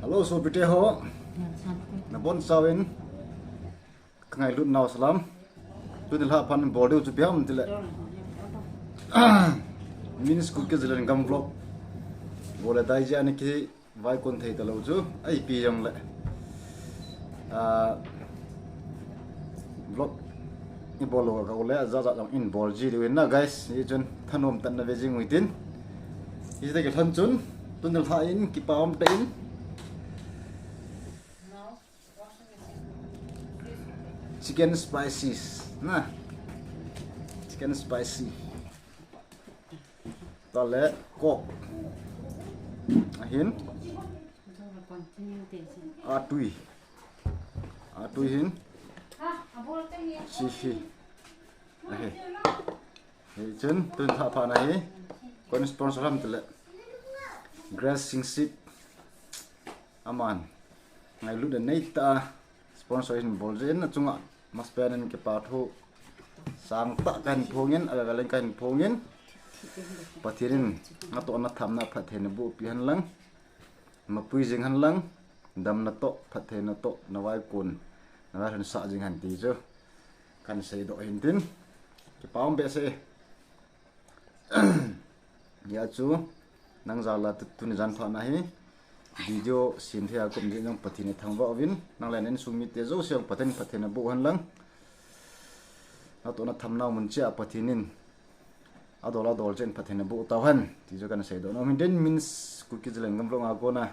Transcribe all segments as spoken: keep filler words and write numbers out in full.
Hello, sopite ho. Nabonchauvin kangailut nau salam. Tuni lha phat in bol diu chu ipi ham tile, Min's Kuki Zalengam vlog bol le dai jeh a ana kivaikon thei talou chu. Ipi jongle, ah, vlog ibol lou a ka u le, ajat jat jong in bol ji diu ahin na guys. Hichun thanom tah in nave jing u hitin. Hiche toh kilhon chun, tuni lha in kipa umtah in chicken spices na. Chicken spicy. Tale Coke. Ahin. Atui. Atui hin. Hiche hi. Ahi. Hichun tuni lha phat na hi, koiin sponsor ham tile, Grace Singsit. Aman ngailutna neitah a sponsor ahin bol jeh in achunga masapen in kipa thu sangtah kahin phongin, avel vel in kahin phongin. Pathen in natoh nathamna phatthei naboh peh hen lang, mapui jing hen lang, damna toh, phattheina toh, navaikon, navailhon sah jing hen ti chu kahin seidoh ahin tin. Kipa um behseh. Hijeh chun, nang jal a tu, tuni jan phat na hi, video sem thei a ka um jeh in jong Pathen ithangvah uvin, nang le na insung mite jouse jong Pathen in phattheina boh hen lang, natoh nathamna mun cheh a Pathen in adol adol cheh in phattheina boh tauhen ti chu kahin seidoh nom ahin tin, Min's Kuki Zalengam vlog a kona.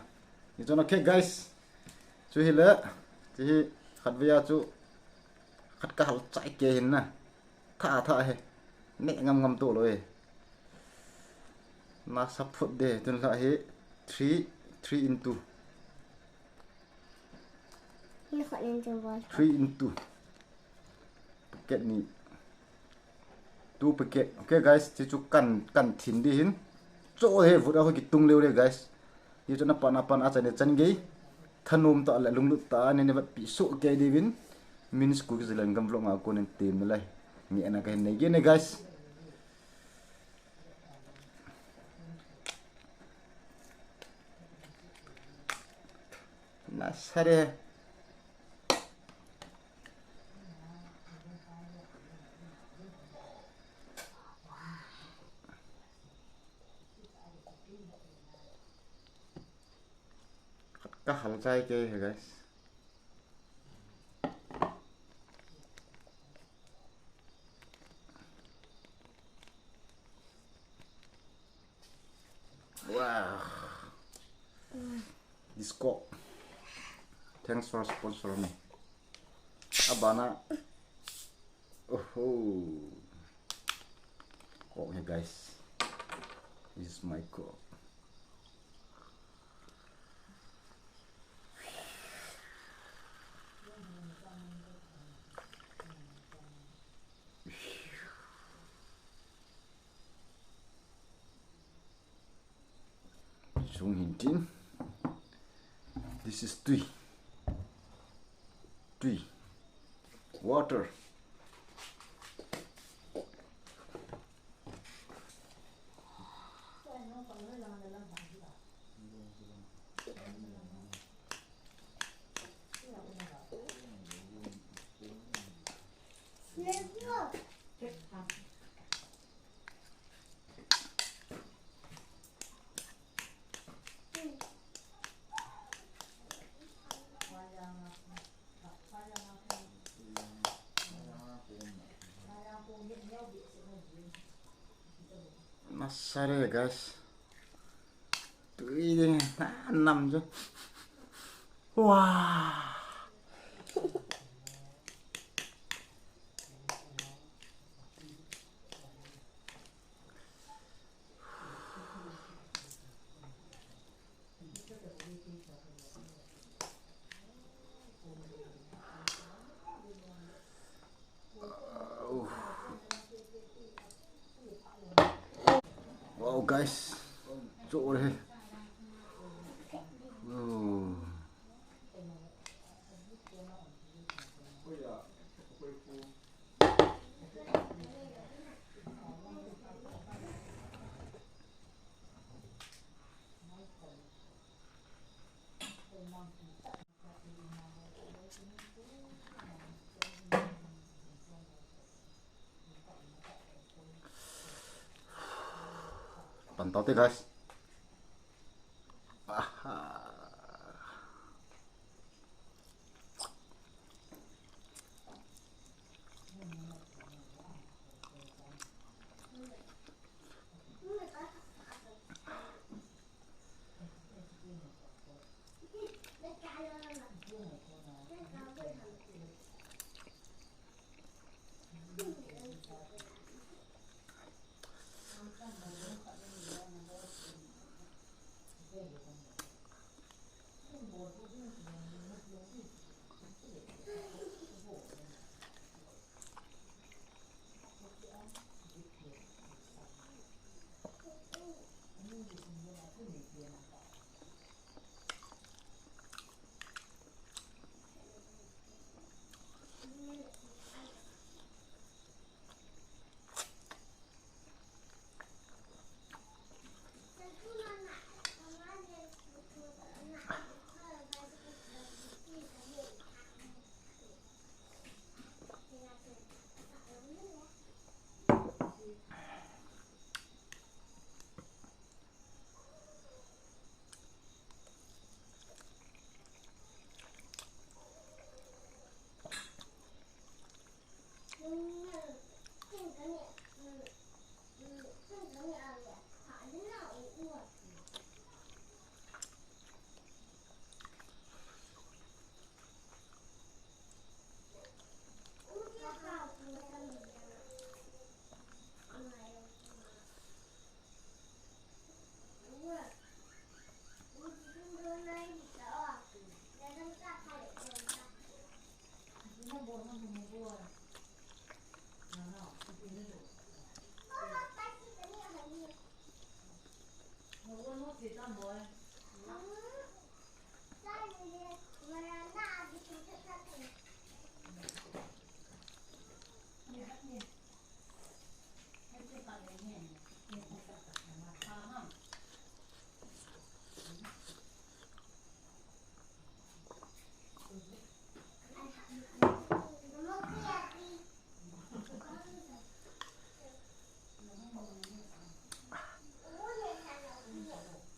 Hichun okay guys. Chu hile, chu hi khatvei a chu khat kahal chai kei hin na. Tha tha hi. Neh ngam ngam talou e. Nasa phot de, tun lha hi three, three in two. Three in two. Packet ni. Two packet. Okay guys, chu chu kan, kan thin di hin. Chu hi vut a ho kitung leu le guys. Hichu na pan a pan a chan ne chan gei. Thanom tah le lunglut tah a nei nei vetpi soh kei diuvin. Min's Kuki Zalengam vlog a konin tem nalai. Ngehna kahin nei gei ne guys. Nasa re. Khat kahal chai kei hi guys. Wow. This Coke. Thanks for sponsor me. Abana. Oho. Coke here, guys. This is my Coke. Sung hin tin. This is tui. Tui. Water. Nasa re, guys. Tui ding, na nam chu. Wow. Wow, guys. Chu re. Oh. Pan tau te, guys. Aha.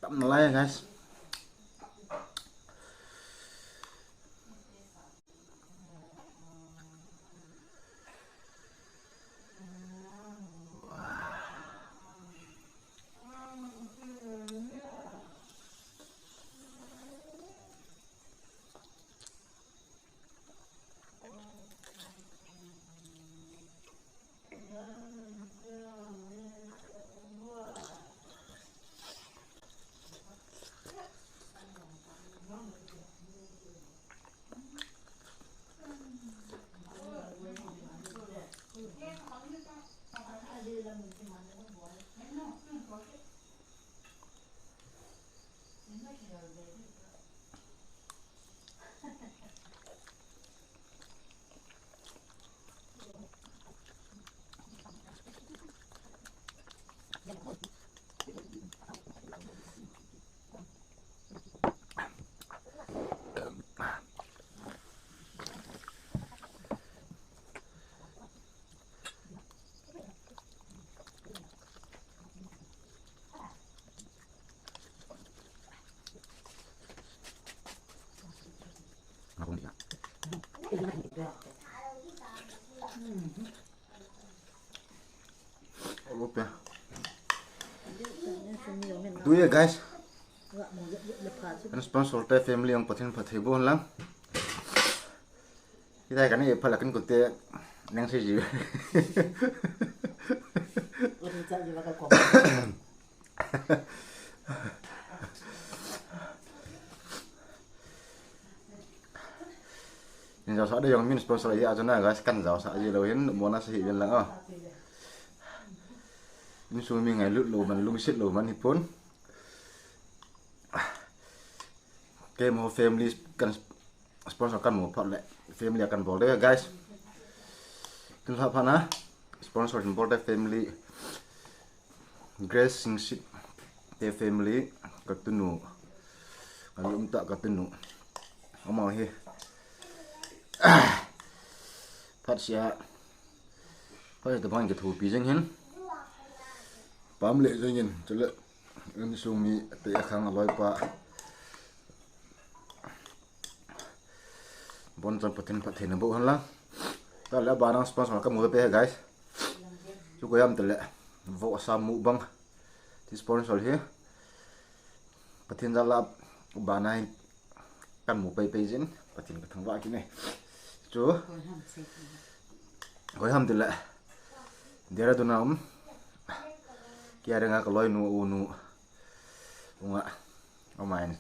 Tap nalai, guys. Tuye, guys. Kan sponsor te family ang Pathen phatthei boh hen lang. Hitai kan e phala kan kote nang sei ji. Nin jaosah de jong min sponsor ahi a chuna, guys, kan jaosah ji lou hin bonus ahi ven lang a. Insung mi ngailut lou man, lungset lou man hi pon. Keiho family kan sponsor kan mu phat le family kan bol de, guys. Kin lha phat na sponsor hin bol de family. Grace Singsit te family, ka tunu, ka lum ta ka tunu. Ama hi. Phat sia. Phat sia ta bang ka thupi jeng hin. Pam le jeng hin. Chule. Insung mi te akhang aloipa. Bon chan Pathen phatthei naboh hen lang. Tale abana sponsor kamu pei he guys. Chu koi ham tile. Vohsa mukbang. Ti sponsor hi. Pathen jal a abana hi kamu pei pei jin. Pathen kathangvah kit e. Chu. Koi ham tile. Dehradun a um. Kia renga kaloinu unu. Unga. Amain.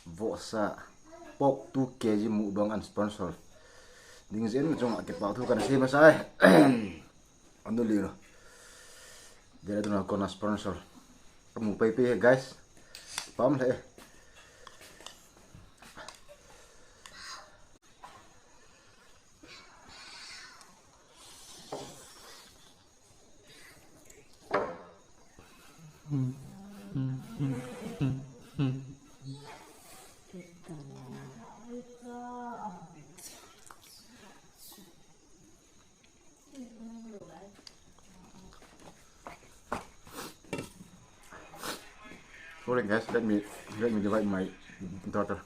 Vohsa pork two K G mukbang an sponsor ding jeh in chunga kipa thu kana sei masa e. Anu lilo. Dehradun a kona sponsor. Kamu pei pei he guys. Pam le. Hold on, guys. Let me let me divide my daughter.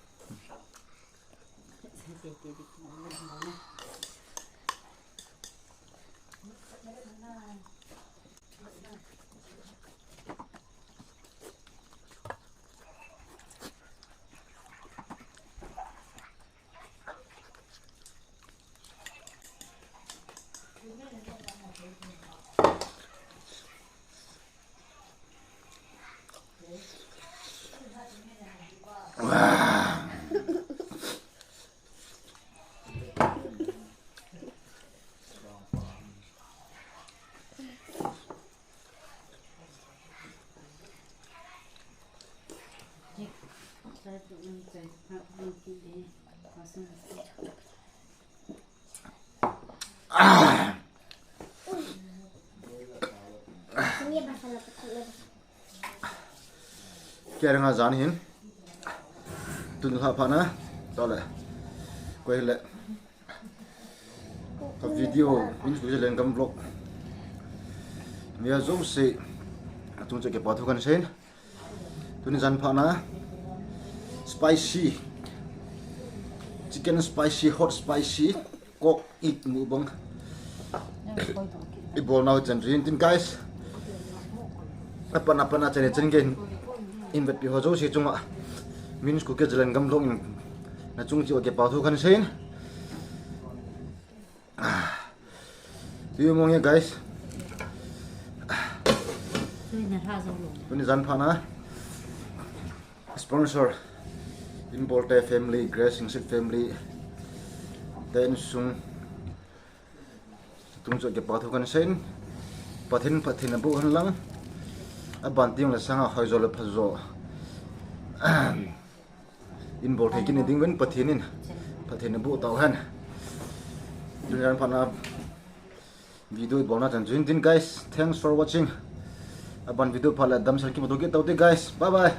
Kia renga jan hin. Tun lha pha na. Tale. Koi le. Ka video, Min's Kuki Zalengam vlog. Mia jouse. Atung che kipa thu kana sei. Tuni jan pha na. Spicy. Chicken spicy, hot spicy. Kok it mukbang. Ibol nau chan rin tin guys. Apan apan a chan chen gen. Invet pi ho jouse chunga. Min's Kuki Zalengam vlog in na chung chu kipa thu kana sei. Tiu mong e guys. Tuni jan pha na. Sponsor. Inbol te family, Grace Singsit family. Te insung. Tung chu kipa thu kana sei. Pathen, Pathen naboh hen lang. Aban teng le sanga hoi jo le pha jo. Inbol thei kit ni ding uvin Pathen in. Pathen naboh tau hen. Tuni jan pha na video ibol na chan chu hin tin guys. Thanks for watching. Aban video pha le damsel kimu kit tau te guys. Bye bye.